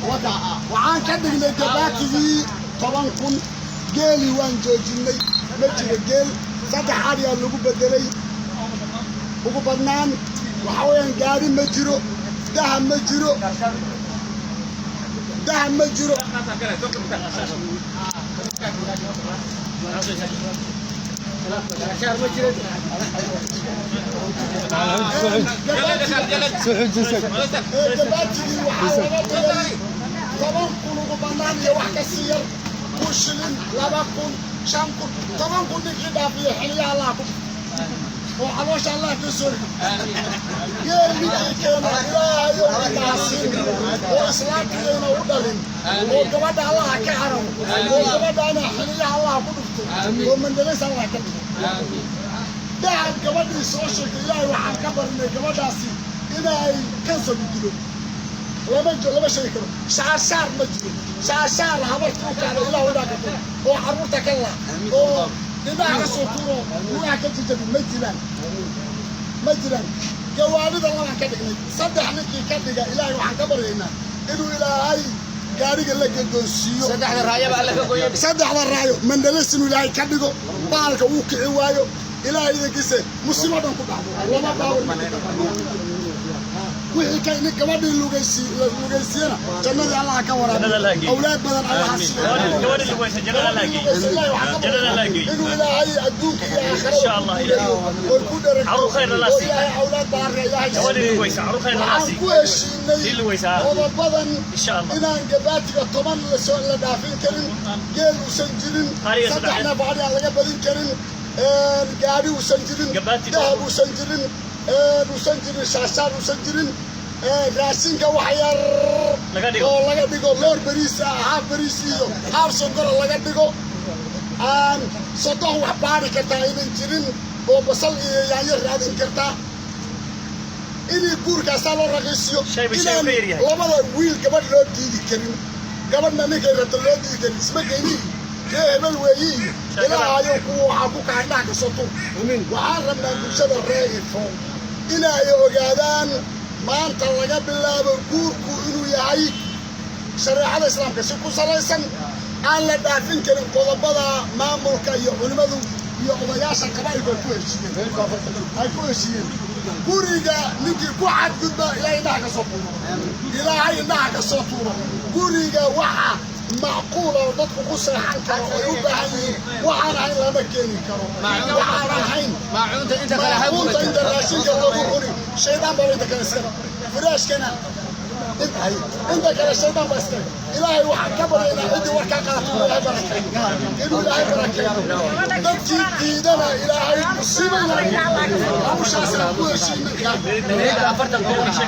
Waxaan ka dhignay gabaatigii 10,000. Geelii waan joojinay, ma jiro geel. Saddex adhiyaa lagu bedelay ugu badnaan. Waxa weeyaan, gaari ma jiro, dahab ma jiro, dahab ma jiro. Gabaatigii waxaa laga dhigay 10,000 ugu badnaan iyo wax ka sii yar, 1,000 shilin, 2,000, 5,000. 10,000 ninkii dhaafiyo, xiliya Allah ku oo caloosha Allah ka soo. Geel ninkii keena, Ilaahayo indhaasin oo islaamkiyayna u dhalin, oo gabadha Allah ka cararo, oo gabadhaana xiliyaha Allah ku dhufto, oo mandalays Allah ka dhigo. Dahab gabadhii soo sheegtay, Ilaahay waxaan ka barinay gabadhaasi inay kansar u dilo. Lama sheegi karo. Shaashaar ma jiro. Shaashaar habarta u kacda, Ilaah udhaa ka turo oo carruurta ka laa oo indhaha ka soo tuuro, lugaha ka jajabi, ma jiraan, ma jiraan. Gawaarida labaan ka dhignay. Saddex ninkii ka dhiga, Ilaahay waxaan ka baryaynaa inuu Ilaahay gaariga la gadoonsiiyo. Saddexda raayaba Alla ka gooyo. Saddexda raayo mandalas inuu Ilaahay ka dhigo, baalka uu kici waayo, Ilaahay idankiisa musibo dhan ku dhacdo. Laba baabur wixii ka nin gabadhii lugaysiiyana, jannadii Allah ka waraabiyo, awlaad badan Allah siiyo. Gabadhii lugaysa jannada Allah geeyo. Ilaahay waxaan ka Jannada Allah geeyo. inuu Ilaahay adduunka iyo aakhirada Insha Allah. ku guuleeyo oy ku dheragto Carruur khayr Allah oo siiyo. Ilaahay awlaad baarka Ilaahay Gabadhii siiyo. lugaysa carruur khayr Allah Waxaan siiyo. ku heshiinay Sii lugaysaa. qodobadan: Insha Allah. inaan gabaatiga 10 lasoo la dhaafin karin, geel uusan jirin, Ariga saddex saddex. neef adhi aan laga badin karin, gaadhi uusan jirin, Gabaati. dahab uusan jirin, uusan jirin shaashaar, uusan jirin raashinka wax yar Laga dhigo. oo laga dhigo loor bariis ah, haaf bariis iyo haaf sonkora laga dhigo. Aan soddon wax baari kartaa aynan jirin oo basal iyo yaanyo raadin kartaa. Inii guurkaasaa loo raqiisiyo. Shayba shay Inaan ka yar yahay. labada wiil gabadh loo diidi karin, gabadhna ninkay rabto loo diidi karin. Isma geyni, ree hebel weeyi iyo Ilaahayo kuwa waxaa ku kaca indhaha ka soo tuur. Waxaan rabnaa bulshada ree Ifo inay ogaadaan maanta laga bilaabo guurku inuu yahay shareecada Islaamka si ku salaysan, aan la dhaafin karin qodobada maamulka iyo culimmadu iyo odayaasha qabaa'ilku ay ku heshiiyeen, ay ku heshiiyeen. Guriga ninkii ku xadgudba, Ilaahay indhaha ka soo tuuro, Ilaahay indhaha ka soo tuuro. Guriga waxa macquula oo dadku ku seexan karo ay u baahan yihiin waxaan ahayn lama keeni karo, waxaan ahayn. Maacuunta inta kale ha Maacuunta gubato. inta raashinka lagu cuni, shaydaan baa inta kale iskale. Firaashkana inta kale shaydaan baa iskale. Ilaahay waxaan ka baryaynaa ciddii warkaa qaadato inuu Ilaahay barakeeyo, inuu Ilaahay barakeeyo. Dadkii diidana Ilaahay musiiba. Ilaahay hawshaasaan ku heshiinay.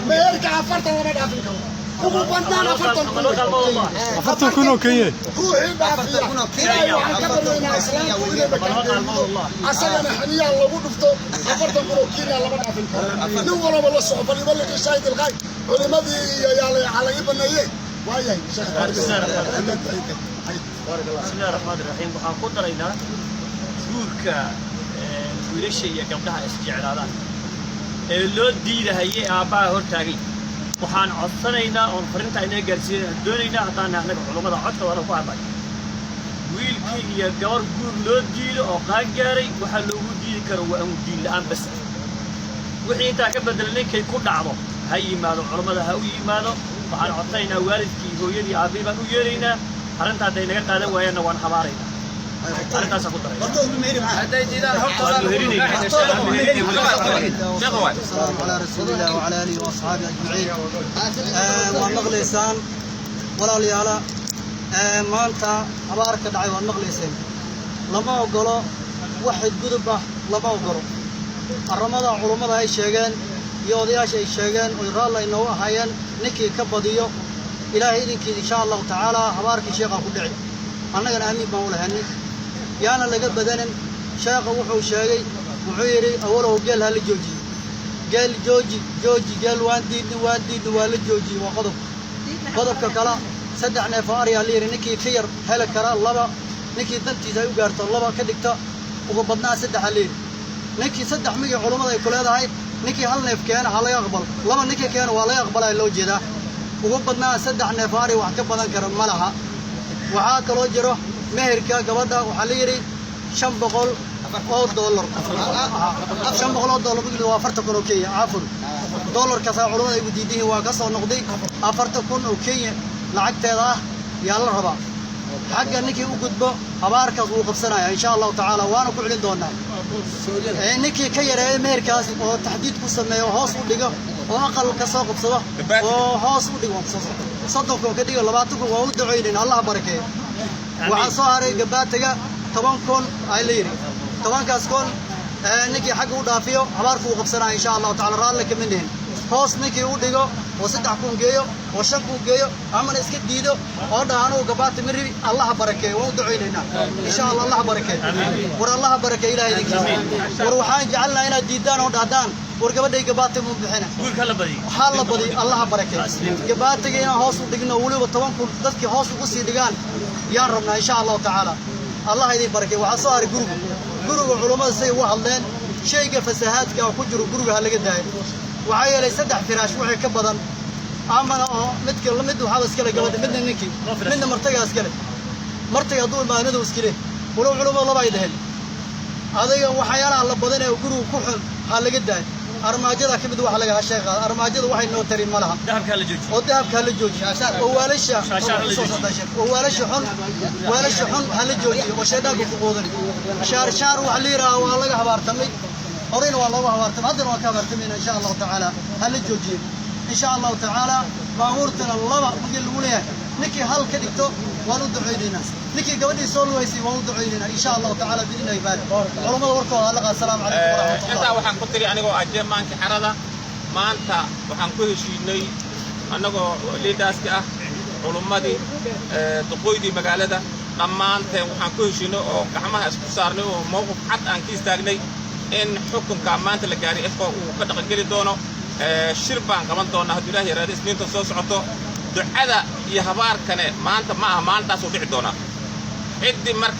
Meherka 40 lama dhaafin karo, ugu badnaan 40,000. 40,000 oo Kenya. Ruuxii dhaafiya, Ilaahay waxaan ka baryaynaa islaamku inay makangeelido, asagana xiniyaha lagu dhufto. 40,000 oo Kenya lama dhaafin karo. Nin walaba la soco. فليبلغ الشاهد الغائب. Culimadii iyo yaa la ii baneeye. Waayahay, sheekh. بسم الله الرحمن الرحيم. Waxaan ku daraynaa guurka wiilasha iyo gabdhaha isjeclaadaan ee loo diidahayay aabbaha hortaagay. Waxaan codsanaynaa oon fariinta inaga gaarsiinayna doonaynaa, haddaan nahay annaga culummada codka waana ku hadlay, wiilkii iyo gabar guur loo diido oo qaan gaaray, waxaa loogu diidi karo waa un diin la'aan bas. Wixii intaa ka bedela, ninkay ku dhacdo ha yimaado, culummada ha u yimaado. Waxaan codsanaynaa waalidkii, hooyadii, aabbihii baan u yeeraynaa. Arrinta hadday naga qaadan waayaanna, waan habaaraynaa. Arrintaasaan ku darayna. Hadday diidaan hortooda Waan lagu meherinaynaa. Sheekha waay. السلام على رسول الله وعلى آله وأصحابه أجمعين. Waa maqlaysaan, walaalayaala, maanta abaar ka dhacay waad maqlayseen. Lama ogolo wax xadgudub ah, lama ogolo. Arrimada culummada ay sheegeen iyo odayaasha ay sheegeen oy raalli ay noogu ahaayeen, ninkii ka badiyo, Ilaahay idinkii, insha Allahu tacaala, habaarkii sheekhaa ku dhici. Annagana amiin baan u lahaynay. Yaana laga badanin. Sheekha wuxuu sheegay, wuxuu yidhi awalow geel ha la joojiyo. Geel jooji, jooji geel. Waan diidni, waan diidni, waa la joojiyey. Waa qodob. Qodobka kale, saddex neef oo aryaa la yidhi. Ninkii ka yar heli kara laba, ninkii dantiisa ay u gaarto laba ka dhigta, ugu badnaa saddexa la yidhi. Ninkii saddex migii culummada ay ku leedahay. Ninkii hal neef keena ha laga aqbalo, laba ninkii keena waa laga aqbalaya loo jeedaa. Ugu badnaa saddex neef ari wax ka badan kara ma laha. Waxaa kaloo jiro meherka gabadha, waxaa la yidhi $500. $500 mugdi waa 40,000 oo Kenya. Cafun, dollarkaasaa culamada ay u diidihiin, waa ka soo noqday. 40,000 oo Kenya lacagteeda ah yaa la rabaa. Xagga ninkii u gudbo habaarkaas wuu qabsanaya, insha Allahu tacaala, waana ku celin doonaa. Ninkii ka yareeya meherkaas oo taxdiid ku sameeyo, hoos u dhigo oo aqal ka soo qabsado oo hoos u dhigo, 30,000 ka dhigo, 20,000, waa u ducaynayn, Allah barakeeyo. Waxaa soo haray gabaataga, 10,000 ay la yidhi. Tobankaas kun ninkii xagga u dhaafiyo habaarku uu qabsanaya, insha Allahu tacala, raalle kama nihin. Hoos ninkii u dhigo oo 3000 geeyo oo 5000 geeyo amana iska diido oo dhaha anugu gabaata ma ribi, Allaha barakeeyo, waan u ducaynaynaa, insha Allah. Allaha barakeeyo, war Allaha barakeeyo, Ilahay idinkiisa. War waxaan jecelnaha inaad diiddaan oo dhahdaan, war gabadhay gabaata muu bixina. Guurka la badiyo. Waxaa la badiyo, Allaha barakeeyo. Gabaatiga inaan hoos u dhigno, weliba 10,000 dadkii hoos ugu sii dhigaan yaan rabnaa, insha Allahu tacaala. Allah idin barakeeyo. Waxaa soo haray guriga. Guriga culummada say ugu hadleen, shayga fasahaadka oo ku jiro guriga ha laga daayo. Waxaa yeelay saddex firaash wixii ka badan amana oo midka mid waxaaba iskale gabadha, midna ninkii, midna martagaa iskale. Martiga hadduu imaanadu iskale, walow culummada laba ay dhaheen. Adiga waxyaalaha la badan ee guriga ku xun ha laga daayo. Armaajada ka mid waxa laga hashay qaada. Armaajada waxay noo tari ma laha. Dahabka la joojiyo. Oo dahabka la joojiyo, oo waalasha Shaashaha la joojiyo. Oo waalasha xun, waalasha xun ha la joojiyo oo shaydaanka ku quudan. Shaar shaar waxa la yidhaaha waa laga habaartamay, horeyna waa looga habaartamay, haddana waa ka habaartamayna, insha Allahu tacaala. Ha la joojiyo, insha Allahu tacaala. Baabuurtana laba markii lagu leeyahay, ninkii hal ka dhigto waan u ducaynaynaa, ninkii gabadhii soo lugaysay waan u ducaynaynaa, insha Allahu tacaala, biidnillahi baari. Culummada warkooda ha laqa. Assalaamu calaykum waraxmatullah. Intaa waxaan ku tiri anigoo ah chairmankii xarada, maanta waxaan ku heshiinay annagoo leaderska ah, culummadii, duqooydii magaalada, dhammaanteen waxaan ku heshiinay oo gacmaha isku saarnay oo mowqif cad aan ka istaagnay in xukunka maanta la gaaray efko uu ka dhaqangeli doono. Shir baan qaban doonaa hadduu Ilaah yaraado Isniinta soo socoto. Ducada iyo habaarkane maanta ma aha, maalintaasuu dhici doonaa ciddii marka.